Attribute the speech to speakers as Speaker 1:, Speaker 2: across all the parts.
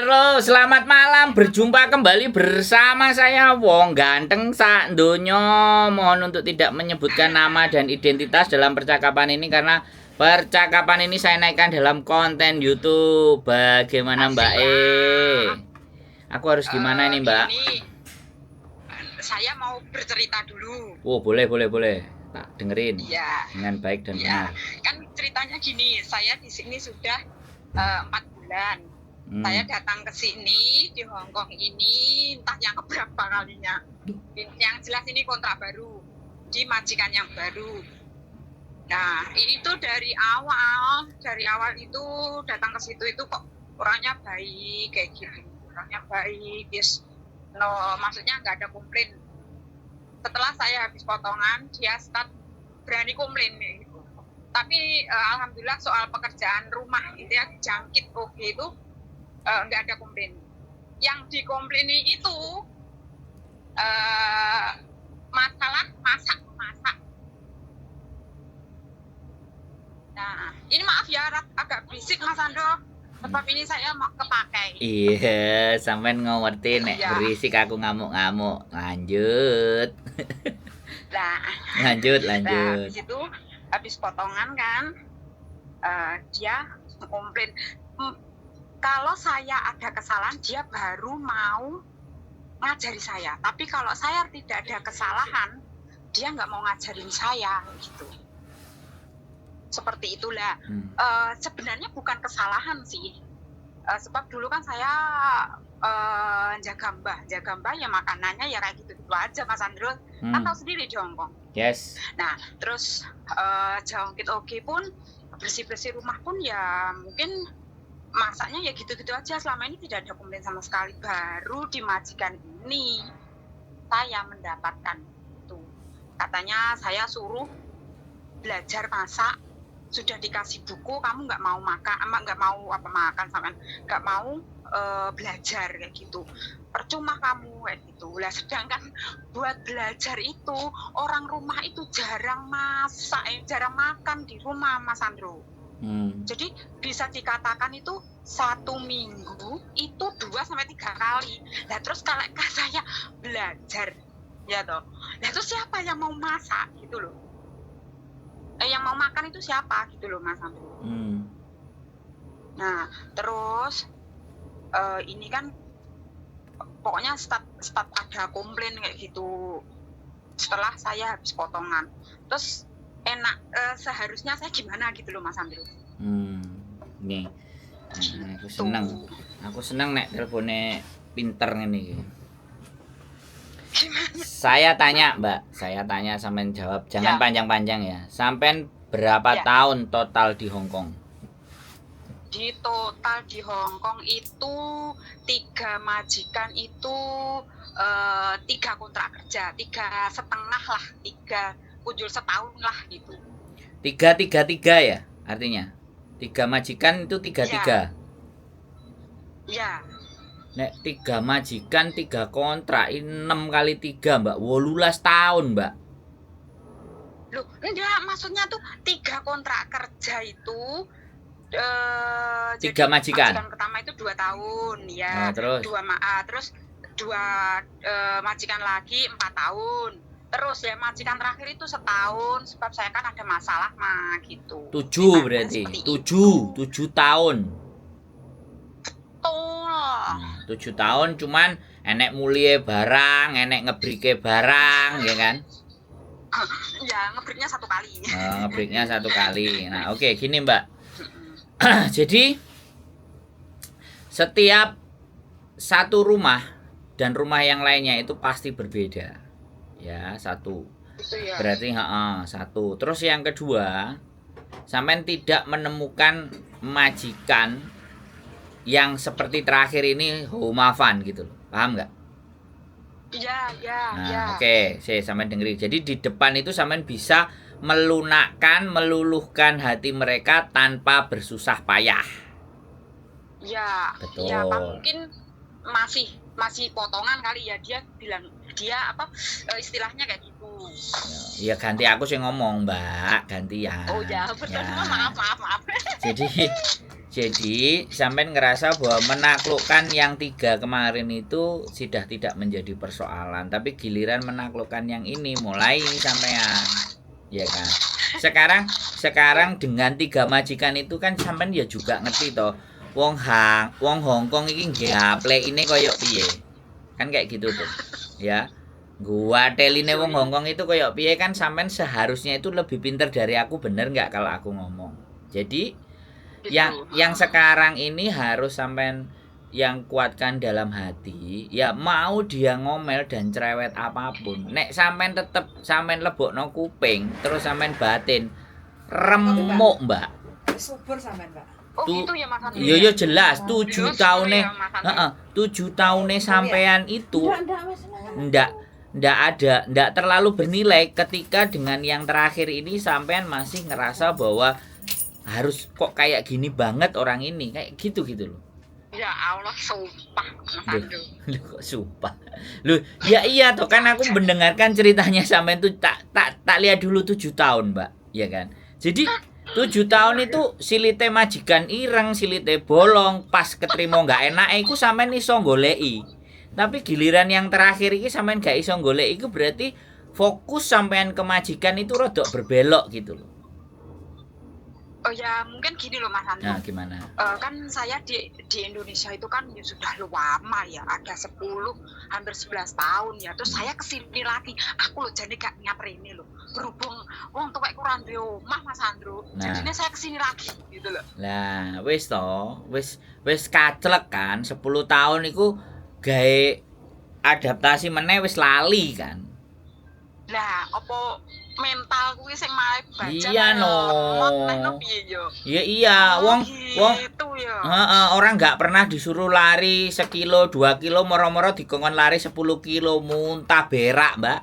Speaker 1: Halo, selamat malam. Berjumpa kembali bersama saya Wong Ganteng Sak Donyo. Mohon untuk tidak menyebutkan nama dan identitas dalam percakapan ini karena percakapan ini saya naikkan dalam konten YouTube. Bagaimana, Mbak E? Aku harus gimana ini, Mbak?
Speaker 2: Gini, saya mau bercerita dulu.
Speaker 1: Oh, boleh, boleh, boleh. Tak dengerin
Speaker 2: Iya,
Speaker 1: dengan baik dan
Speaker 2: iya.
Speaker 1: benar.
Speaker 2: Kan ceritanya gini, saya di sini sudah 4 bulan. Saya datang ke sini di Hong Kong ini entah yang keberapa kalinya. Yang jelas ini kontrak baru di majikan yang baru. Nah, ini tuh dari awal itu datang ke situ itu kok orangnya baik kayak gitu. Orangnya baik, yes. No, maksudnya nggak ada komplain. Setelah saya habis potongan, dia start berani komplain gitu. Tapi alhamdulillah soal pekerjaan rumah gitu ya, jangkit oke itu nggak ada komplain. Yang dikomplaini itu masalah masak masak. Nah, ini maaf ya agak berisik, Mas Andro. Sebab ini saya mau kepakai.
Speaker 1: Iya, sampean ngerti nek berisik aku ngamuk-ngamuk. Lanjut.
Speaker 2: Nah,
Speaker 1: Lanjut,
Speaker 2: nah,
Speaker 1: lanjut.
Speaker 2: Habis itu habis potongan kan dia komplain. Kalau saya ada kesalahan dia baru mau ngajari saya. Tapi kalau saya tidak ada kesalahan, dia nggak mau ngajarin saya gitu. Seperti itulah. Sebenarnya bukan kesalahan sih. Sebab dulu kan saya jaga mbah ya makanannya ya kayak gitu-gitu aja, Mas Andro. Kan tahu sendiri di Hongkong.
Speaker 1: Yes.
Speaker 2: Nah, terus jangkit oke pun bersih-bersih rumah pun ya mungkin masaknya ya gitu-gitu aja, selama ini tidak ada komplain sama sekali. Baru di majikan ini saya mendapatkan itu. Katanya saya suruh belajar masak, sudah dikasih buku, kamu nggak mau makan, emak nggak mau apa makan sampean nggak mau belajar kayak gitu, percuma kamu kayak gitu lah. Sedangkan buat belajar itu orang rumah itu jarang masak, jarang makan di rumah, Mas Andro. Jadi bisa dikatakan itu satu minggu itu 2 sampai 3 kali. Nah, terus kalau saya belajar ya toh, nah terus siapa yang mau masak gitu loh, yang mau makan itu siapa gitu loh, Mas Andro. Nah, terus ini kan pokoknya start start ada komplain kayak gitu setelah saya habis potongan. Terus enak seharusnya saya gimana gitu loh, Mas Andro.
Speaker 1: Nih. Nah, aku seneng. Aku seneng nek teleponnya pinter ngene iki. Saya tanya, Mbak. Saya tanya sampean jawab. Jangan panjang-panjang ya. Sampean berapa tahun total di Hong Kong?
Speaker 2: Di total di Hong Kong itu tiga majikan itu tiga kontrak kerja, 3,5 lah, tiga kunjul setahun lah gitu.
Speaker 1: Tiga, tiga, tiga ya artinya. Tiga majikan itu tiga tiga.
Speaker 2: Ya.
Speaker 1: Nek tiga majikan tiga kontrak ini 6 kali 3, Mbak. 18 tahun, Mbak.
Speaker 2: Loh, enggak, maksudnya tuh tiga kontrak kerja itu
Speaker 1: Tiga
Speaker 2: jadi
Speaker 1: majikan.
Speaker 2: Majikan pertama itu 2 tahun ya.
Speaker 1: Nah, terus
Speaker 2: Dua terus dua majikan lagi 4 tahun. Terus ya majikan terakhir itu setahun sebab saya kan ada masalah mah gitu.
Speaker 1: 7
Speaker 2: Ceritanya
Speaker 1: berarti.
Speaker 2: seperti
Speaker 1: 7,
Speaker 2: itu.
Speaker 1: 7 tahun.
Speaker 2: Betul.
Speaker 1: 7 tahun cuman enek mulihe barang, enek ngebrike barang, ya kan?
Speaker 2: Ya, ngebriknya satu kali.
Speaker 1: Nah, ngebriknya satu kali. Nah, oke, gini, Mbak. Jadi setiap satu rumah dan rumah yang lainnya itu pasti berbeda. Ya, satu.
Speaker 2: Itu ya.
Speaker 1: Berarti ha, satu. Terus yang kedua, sampean tidak menemukan majikan yang seperti terakhir ini homafan gitu loh. Paham nggak?
Speaker 2: Iya.
Speaker 1: Nah, oke, saya sampean dengerin. Jadi di depan itu sampean bisa melunakkan, meluluhkan hati mereka tanpa bersusah payah.
Speaker 2: Ya,
Speaker 1: Betul.
Speaker 2: ya apa mungkin masih masih potongan kali ya, dia bilang dia apa istilahnya kayak gitu.
Speaker 1: Ya ganti aku sih ngomong, Mbak, gantian.
Speaker 2: Oh ya, betul.
Speaker 1: Ya.
Speaker 2: Maaf, maaf, maaf.
Speaker 1: Jadi Jadi sampean ngerasa bahwa menaklukkan yang tiga kemarin itu sudah tidak menjadi persoalan, tapi giliran menaklukkan yang ini mulai sampean, ya kan? Sekarang sekarang dengan tiga majikan itu kan sampean ya juga ngerti toh, wong Hongkong iki gaplekine koyo piye. Kan kayak gitu tuh, ya. Guateline wong Hongkong itu koyo piye kan sampean seharusnya itu lebih pinter dari aku, bener nggak kalau aku ngomong. Jadi
Speaker 2: Gitu.
Speaker 1: yang sekarang ini harus sampean yang kuatkan dalam hati, ya mau dia ngomel dan cerewet apapun, nek sampean tetep sampean lebokno kuping terus sampean batin, remuk, Mbak.
Speaker 3: Subur sampean, Mbak.
Speaker 2: Oh gitu ya, Mas Andri.
Speaker 1: Iya, iya jelas, 7
Speaker 2: Terus
Speaker 1: tahune
Speaker 2: ya, Mas Andri.
Speaker 1: heeh, 7 tahune sampean itu
Speaker 4: Ndak, ndak, Mas.
Speaker 1: ndak ndak ada, ndak terlalu bernilai ketika dengan yang terakhir ini sampean masih ngerasa bahwa harus kok kayak gini banget orang ini, kayak gitu gitu loh.
Speaker 2: Ya Allah, sumpah Mas Andro.
Speaker 1: Loh, kok sumpah. Loh, ya iya toh kan aku mendengarkan ceritanya sampean tuh tak tak tak lihat dulu 7 tahun, Mbak, ya kan. Jadi 7 tahun itu silite majikan ireng, silite bolong, pas keterima nggak enak iku sampean iso goleki. Tapi giliran yang terakhir iki sampean gak iso goleki iku berarti fokus sampean ke majikan itu rodok berbelok gitu loh.
Speaker 2: Oh ya, mungkin gini loh, Mas Andro.
Speaker 1: Nah, gimana?
Speaker 2: Kan saya di Indonesia itu kan ya sudah lama ya, ada 10 hampir 11 tahun ya. Terus saya kesini lagi, aku loh jadi gak niat ini loh. Berhubung wong tuwek kurang duwe omah, Mas Andro.
Speaker 1: Nah.
Speaker 2: Jadinya saya kesini lagi gitu loh.
Speaker 1: Lah, wis toh, wis wis kaclek kan 10 tahun iku gawe adaptasi meneh wis lali kan.
Speaker 2: Lah, apa mental kuwi sing malah baca
Speaker 1: Iya, no.
Speaker 2: lemot piye yo?
Speaker 1: Ya iya,
Speaker 2: Oh,
Speaker 1: wong wong
Speaker 2: gitu ya.
Speaker 1: heeh, orang nggak pernah disuruh lari sekilo, 2 kilo, moro-moro dikongkon lari 10 kilo, muntah berak, Mbak.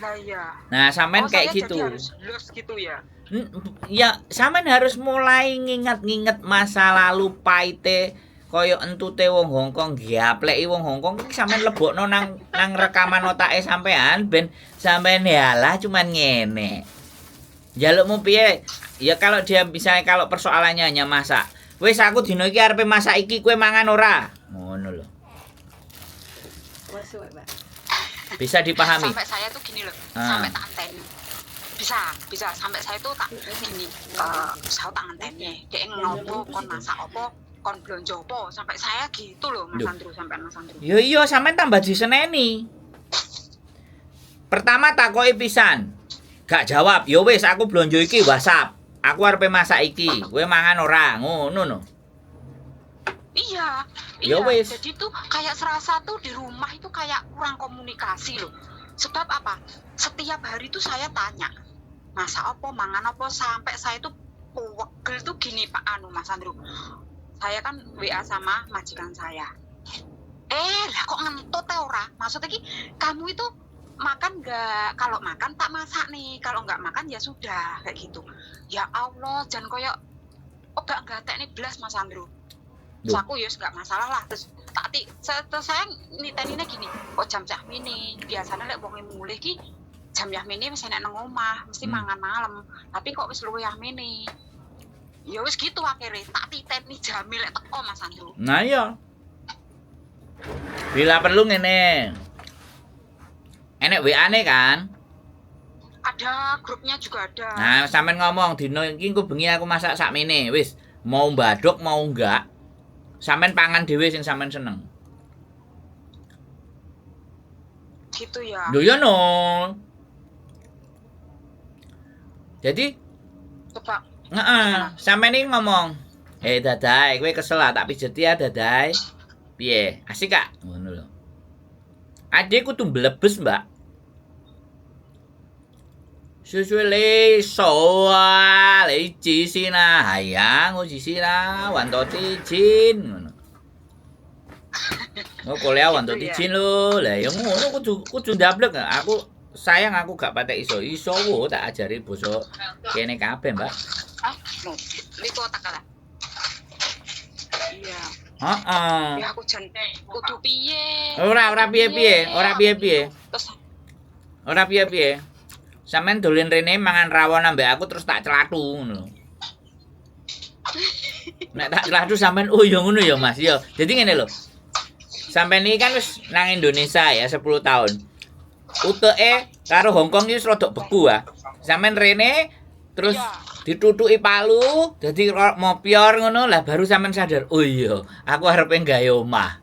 Speaker 2: Lah iya.
Speaker 1: Nah, sampean
Speaker 2: Oh,
Speaker 1: kayak
Speaker 2: saya
Speaker 1: gitu.
Speaker 2: jadi harus los gitu ya.
Speaker 1: Ya, sampean harus mulai nginget-nginget masa lalu paite koyo entute wong Hongkong, gapleki wong Hongkong iki sampean lebokno nang nang rekaman otake sampean ben sampean yalah cuman ngene. Njalukmu piye? Ya kalau dia misalnya kalau persoalannya hanya masak. Wis aku dino iki arepe masak iki kowe mangan ora? Ngono lho.
Speaker 4: Wes suwe, Mbak.
Speaker 1: Bisa dipahami.
Speaker 2: Sampai saya tuh gini loh,
Speaker 1: Ah.
Speaker 2: sampai tak anteni. Bisa, bisa sampai saya tuh tak gini, saya tak anteni. Dia ngopo, kon masak opo, kon belanja opo, sampai saya gitu loh, Mas
Speaker 1: Duh.
Speaker 2: Andro, sampai Mas Andro.
Speaker 1: Ya iya sampean tambah diseneni. Pertama takoki pisan. Gak jawab. Ya wis aku blonjo iki WhatsApp. Aku arepe masak iki, kowe mangan ora? Ngono no.
Speaker 2: Iya,
Speaker 1: Ya
Speaker 2: iya.
Speaker 1: wis.
Speaker 2: Jadi tuh kayak serasa tuh di rumah itu kayak kurang komunikasi loh. Sebab apa? Setiap hari tuh saya tanya, masak opo, mangan opo, sampai saya tuh pegel tuh gini Pak Anu, Mas Andro. Saya kan WA sama majikan saya. Lah kok ngentut ta ora? Maksudnya ki kamu itu makan nggak? Kalau makan tak masak nih, kalau nggak makan ya sudah kayak gitu. Ya Allah, jangan koyo oh gak gatek nih belas Mas Andro. Terus
Speaker 1: Duh.
Speaker 2: aku ya nggak masalah lah. Terus terus saya niteninnya gini, kok jam cah mini biasanya lek wonge mulih ki jam yah mini wis enek nang omah, mesti mangan malam. Tapi kok wis luwih yah mini. Ya wis gitu akhirnya tak titeni jame lek teko Mas Andro.
Speaker 1: Nah iya. Bila perlu ngene. Enek WA-ne kan?
Speaker 2: Ada grupnya juga ada.
Speaker 1: Nah, sampean ngomong dino iki engko bengi aku masak sakmene, wis. Mau mbadok mau enggak, sampean pangan dhewe sing sampean seneng.
Speaker 2: Gitu ya.
Speaker 1: Lho ya no. Jadi,
Speaker 2: Coba
Speaker 1: heeh, sampean iki ngomong, "Eh Dadai, kowe kesel ah, tak pijeti ya Dadai." Piye? Asik kak? Ngono lho. Adek kudu mblebes, Mbak. Susu le soa le ji na hayang o ji na wan to ti jin ngono. Oh, kuliah wan to ti
Speaker 2: Gitu ya.
Speaker 1: jin lho. Lah ya ngono kudu kudu ndablek. Aku sayang aku gak patek iso. Iso wo tak ajari basa kene kabeh, Mbak.
Speaker 2: Ah, no. Niku otak kalah. Iya.
Speaker 1: Heeh.
Speaker 2: Ya aku jan kudu piye?
Speaker 1: Ora ora
Speaker 2: Kudu
Speaker 1: piye-piye, ora piye-piye.
Speaker 2: Terus
Speaker 1: Ora piye-piye. Sampeyan dolen rene mangan rawon ambek aku terus tak celatu ngono lho. Nek tak ladu sampean, oh ya ngono ya Mas ya. Jadi ngene lho. Sampean iki kan wis nang Indonesia ya 10 tahun. Uteke karo Hong Kong iki wis rodok beku ah. Sampean rene terus ditutuki palu, dadi mopior ngono lah baru sampean sadar, oh iya, aku arepe gawe omah.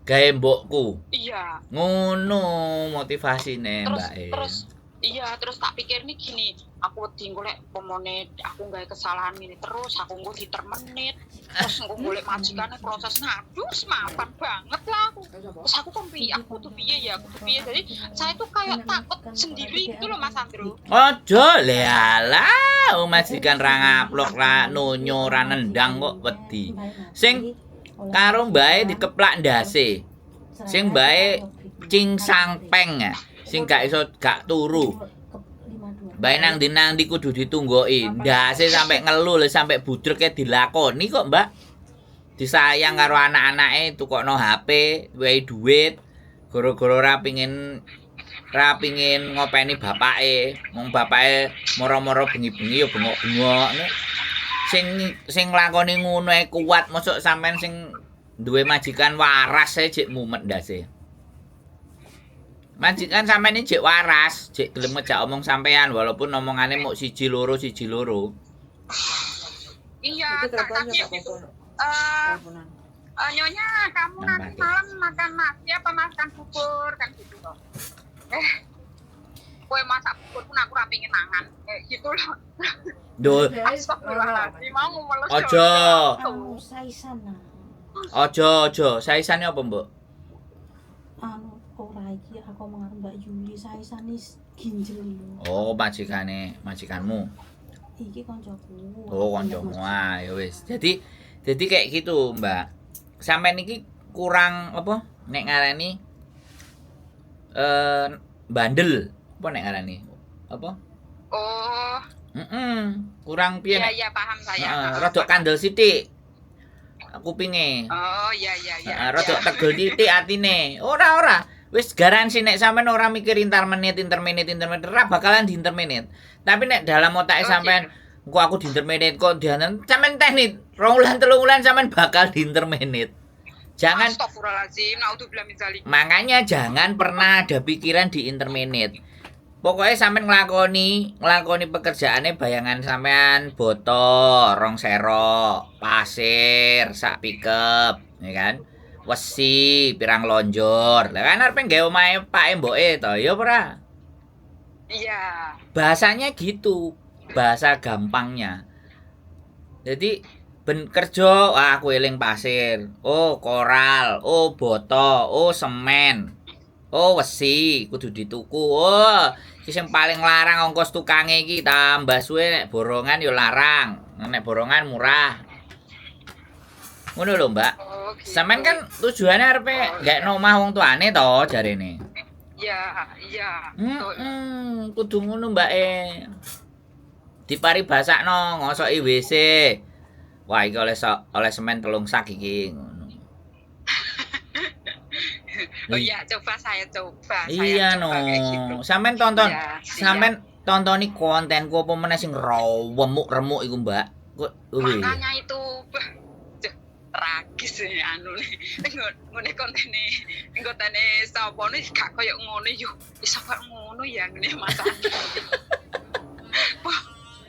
Speaker 1: Gawe mbokku.
Speaker 2: Iya.
Speaker 1: Ngono motivasine,
Speaker 2: Terus
Speaker 1: Mbak E.
Speaker 2: terus iya, terus tak pikir nih gini, aku wedi golek pomone aku gawe kesalahan ini terus aku engko diterminate, terus engko golek majikane prosesnya, aduh semapan banget lah aku. Terus aku kok piye, aku tuh piye ya, aku tuh piye. Jadi saya tuh kayak takut sendiri gitu loh, Mas Andrew.
Speaker 1: Aja le alah, oh, majikan ra ngaplok, ra nonyo, ra nendang kok wedi. Sing karo mbae dikeplak ndase. Sing mbae cingsang peng ya, sing gak iso gak turu. Mbae nang ndi nang ndi kudu ditunggoki. Ndase sampe ngelu lho, sampe budreke dilakoni kok, Mbak. Disayang karo anak-anake, tukokno HP, wehi dhuwit. Gara-gara ra pingin ngopeni bapake. Wong bapake moro-moro bengi-bengi ya bengok-bengok. Nek sing sing nglakoni ngono ae kuat, mosok sampean sing duwe majikan waras ae jek mumet ndase. Majikan sampean ini jek waras, jek gelem ngejak omong sampean walaupun omongane muk siji loro siji loro.
Speaker 2: Iya,
Speaker 4: Itu
Speaker 2: tak
Speaker 4: teleponnya
Speaker 2: tanya
Speaker 4: siapa
Speaker 2: gitu.
Speaker 4: pun?
Speaker 2: Eh,
Speaker 4: Teleponan.
Speaker 2: "Nyonya, kamu
Speaker 1: Nang
Speaker 2: nanti
Speaker 1: pakai.
Speaker 2: malam makan nasi apa makan bubur?" kan gitu loh. Eh, kowe masak bubur pun aku ora pengen mangan. Kayak gitu loh.
Speaker 1: Duh,
Speaker 2: Astagfirullahaladzim, mau ngomong.
Speaker 1: Aja.
Speaker 3: Anu saisan nah.
Speaker 1: Aja aja, saisane apa, Mbok?
Speaker 3: Anu ora, iki aku omong karo Mbak Yuli saisane ginjel lho.
Speaker 1: Oh, majikane, majikanmu.
Speaker 3: Iki koncoku.
Speaker 1: Oh, kancamu. Ah, ya wis. Jadi kayak gitu, Mbak. Sampean iki kurang apa? Nek ngarani bandel. Apa nek ngarani? Apa?
Speaker 2: Oh,
Speaker 1: Kurang piye
Speaker 2: iya
Speaker 1: nek?
Speaker 2: iya, paham saya.
Speaker 1: Heeh, rada kandel sithik. Kupinge.
Speaker 2: Oh, iya.
Speaker 1: Heeh, rada tegel titik atine. Ora ora. Wis garansi nek sampean ora mikir interminate, interminate, interminate, ora bakalan di interminate. Tapi nek dalam otake sampean engko aku di interminate kok dianan sampean teknik 2 wulan 3 wulan sampean bakal di interminate. Jangan.
Speaker 2: Astagfirullahaladzim, naudzubillah min dzalik.
Speaker 1: Makanya jangan pernah ada pikiran di interminate. Pokoknya sampean nglakoni nglakoni pekerjaannya bayangan sampean boto, rong serok, pasir, sak pickup, ya kan? Wesi, pirang lonjor. Lah kan arep gawe omahe pake mboke to, ya ora?
Speaker 2: Iya.
Speaker 1: Bahasanya gitu, bahasa gampangnya. Jadi ben kerja, wah aku eling pasir, oh koral, oh boto, oh semen, oh wesi, kudu dituku. Oh, iki sing paling larang ongkos tukange iki, tambah suwe nek borongan yo larang, nek borongan murah. Ngono lho, Mbak.
Speaker 2: Oh, gitu.
Speaker 1: Sampean kan tujuannya arepe gawe omah wong tuane to jarene.
Speaker 2: Iya. Betul.
Speaker 1: Kudu ngono, Mbak e. Diparibasakno ngosoki WC. Wah, iki oleh oleh semen 3 sak iki ngono.
Speaker 2: Oh iya, coba saya coba. Saya
Speaker 1: Iya
Speaker 2: coba
Speaker 1: no.
Speaker 2: kayak gitu.
Speaker 1: Sampean tonton,
Speaker 2: Iya, siap.
Speaker 1: sampean tontoni kontenku apa meneh sing remuk-remuk iku, Mbak. Kok wih.
Speaker 2: Makanya itu, bah, duh, tragis ya anu nih. Ngene kontene, kontene sapa nih gak koyo ngono yo. Iso koyo ngono ya ngene Mas. Wah,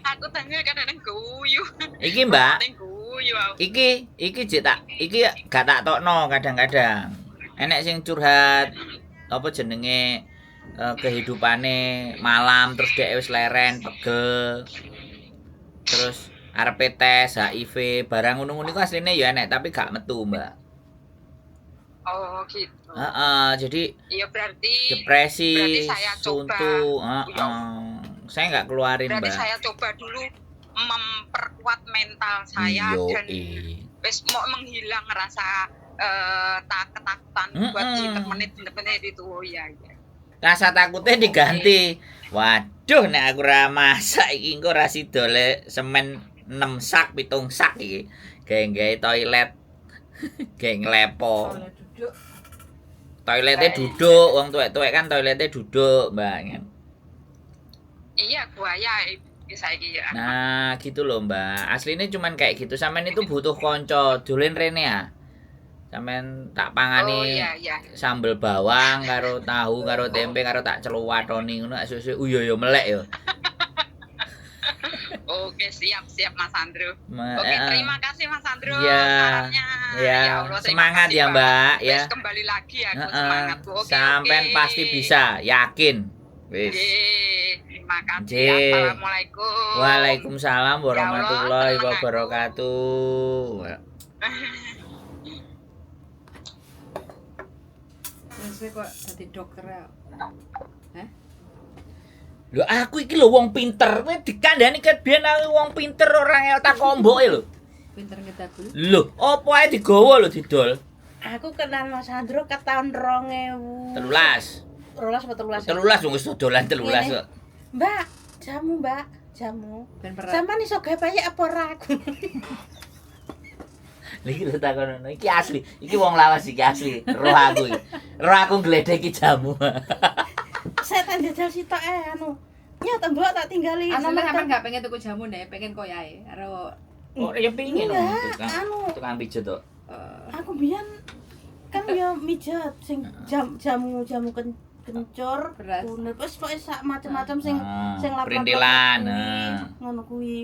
Speaker 2: aku tanya kadang-kadang guyu.
Speaker 1: Iki, Mbak,
Speaker 2: Kadang guyu aku.
Speaker 1: iki iki jek tak iki gak tak tokno kadang-kadang. Enek sing curhat apa jenenge kehidupane malam terus dhek wis leren pegel. Terus arepe tes HIV barang ngono-ngono iku asline ya enek tapi gak metu, Mbak.
Speaker 2: Oh, gitu.
Speaker 1: Heeh, jadi
Speaker 2: Iya berarti
Speaker 1: depresi,
Speaker 2: berarti saya coba.
Speaker 1: suntuk, heeh. Saya nggak keluarin,
Speaker 2: Berarti
Speaker 1: Mbak.
Speaker 2: saya coba dulu memperkuat mental saya
Speaker 1: Iyo,
Speaker 2: dan wis mau menghilang rasa tak ketakutan buat di menit itu. Oh iya iya.
Speaker 1: Rasa takutnya diganti. Waduh, nek aku ora masak iki engko ora sida le semen 6 sak, 7 sak iki. Gawe-gawe toilet. Gawe nglepo.
Speaker 4: Toilet duduk.
Speaker 1: Toiletnya duduk, wong tuwek-tuwek kan toiletnya duduk, Mbak.
Speaker 2: Iya, buaya iki saiki ya.
Speaker 1: Nah, gitu loh, Mbak. Aslinya cuman kayak gitu. Sampean itu butuh konco, dolen rene ya. Sampean tak pangani
Speaker 2: Oh iya iya.
Speaker 1: sambel bawang karo tahu karo tempe karo tak celuwatoni ngono suwe-suwe iya ya melek ya.
Speaker 2: Oke, siap siap Mas Andrew. Oke, terima kasih Mas Andrew
Speaker 1: Iya.
Speaker 2: sarannya.
Speaker 1: Ya,
Speaker 2: Allah, terima
Speaker 1: semangat
Speaker 2: kasih
Speaker 1: ya,
Speaker 2: banget.
Speaker 1: Mbak, ya.
Speaker 2: Wes, kembali lagi aku
Speaker 1: Heeh.
Speaker 2: semangatku. Oke,
Speaker 1: Sampean
Speaker 2: oke.
Speaker 1: pasti bisa, yakin. Wis.
Speaker 2: Yeay, terima kasih.
Speaker 1: Nggih.
Speaker 2: Assalamualaikum.
Speaker 1: Waalaikumsalam
Speaker 2: Ya Allah,
Speaker 1: warahmatullahi
Speaker 2: seneng aku.
Speaker 1: wabarakatuh.
Speaker 4: Terus kok dadi dokter ya. Hah?
Speaker 1: Lho aku iki lho wong pinter, kowe dikandani ket biyen aku wong pinter ora ngel tak komboke lho.
Speaker 4: Pinter ngedagul.
Speaker 1: Lho, opo ae digawa lho didol?
Speaker 3: Aku kenal Mas Andro ke tahun 2000.
Speaker 1: 13.
Speaker 3: 12 apa 13?
Speaker 1: 13 wong wis dodolan 13
Speaker 3: Ngene.
Speaker 1: kok.
Speaker 3: Mbak, jamu, Mbak, jamu.
Speaker 4: Ben perak.
Speaker 3: Sampeyan iso gawe payek apa ora aku?
Speaker 1: Lha iki lho takon ngono. Iki asli, iki wong lawas iki asli. Roh aku iki. Roh aku ngledek iki jamu.
Speaker 3: Saya tak jajal sitok anu. Nyot mbok tak tinggali
Speaker 4: Asline
Speaker 3: nomor
Speaker 4: sampean gak pengen tuku jamu nek, pengen koyae karo
Speaker 1: Oh, ya pingin wong
Speaker 3: Enggak,
Speaker 1: tukang
Speaker 3: anu.
Speaker 1: tukang pijet kok.
Speaker 3: Aku biyen kan ya mijet sing jamu jamu kencur,
Speaker 4: Beras.
Speaker 3: kunir, wis pokoke sak macem-macem sing
Speaker 1: Ah,
Speaker 3: sing lap-lap
Speaker 1: perintilan,
Speaker 3: kuwi,
Speaker 1: ah.
Speaker 3: ngono kuwi.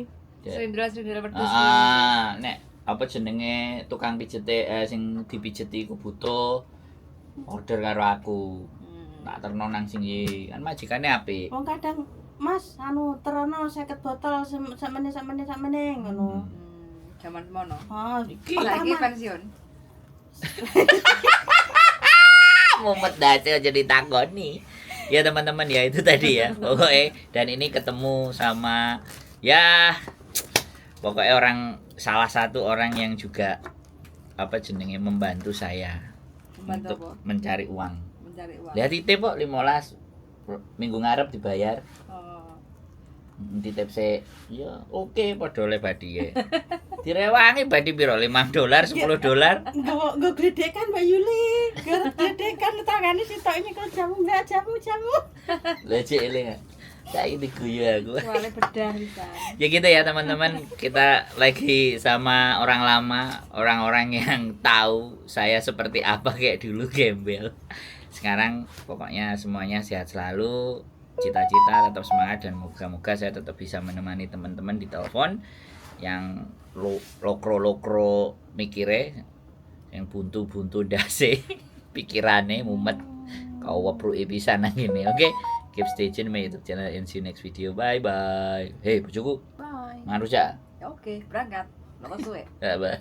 Speaker 4: Serindra-serindra wedhus.
Speaker 1: Ah, nek apa jenenge tukang pijete sing dipijeti iku butuh order karo aku. Tak terno nang sing iki. Kan majikane apik.
Speaker 3: Wong kadang Mas anu terono 50 botol sakmene sakmene sakmene ngono.
Speaker 4: Jaman semono.
Speaker 3: Oh,
Speaker 1: Iki.
Speaker 4: Saiki
Speaker 3: pertama
Speaker 4: pensiun.
Speaker 1: Mumet dase aja ditakoni. Ya teman-teman ya itu tadi ya. Pokoknya dan ini ketemu sama ya pokoknya orang salah satu orang yang juga apa jenenge membantu saya
Speaker 4: Membantu
Speaker 1: untuk
Speaker 4: apa?
Speaker 1: mencari uang.
Speaker 4: Mencari uang.
Speaker 1: Lihat titip kok 15 minggu ngarep dibayar.
Speaker 4: Oh.
Speaker 1: Titip se ya oke padha oleh badhiye. Direwangi badhi piro 5 dolar 10 dolar.
Speaker 3: Nggo nggo gledekan Mbak Yuli. Nggo gledekan tangane sitok nyekel jamu Mbak, jamu jamu.
Speaker 1: Lah cek eling. Saiki diguyu aku.
Speaker 4: Soalnya bedah bisa.
Speaker 1: Ya gitu ya teman-teman, kita lagi sama orang lama, orang-orang yang tahu saya seperti apa kayak dulu gembel. Sekarang pokoknya semuanya sehat selalu, cita-cita tetap semangat dan moga-moga saya tetap bisa menemani teman-teman di telepon yang lokro-lokro mikire, yang buntu-buntu dase pikirane mumet kau wepruki pisan nang ngene. Oke, keep stay tune my YouTube channel and see you next video. Bye bye. Hey, bojoku,
Speaker 4: Bye.
Speaker 1: mangan rujak.
Speaker 4: Ya oke, berangkat. Lho kok suwe.
Speaker 1: Ya, bye.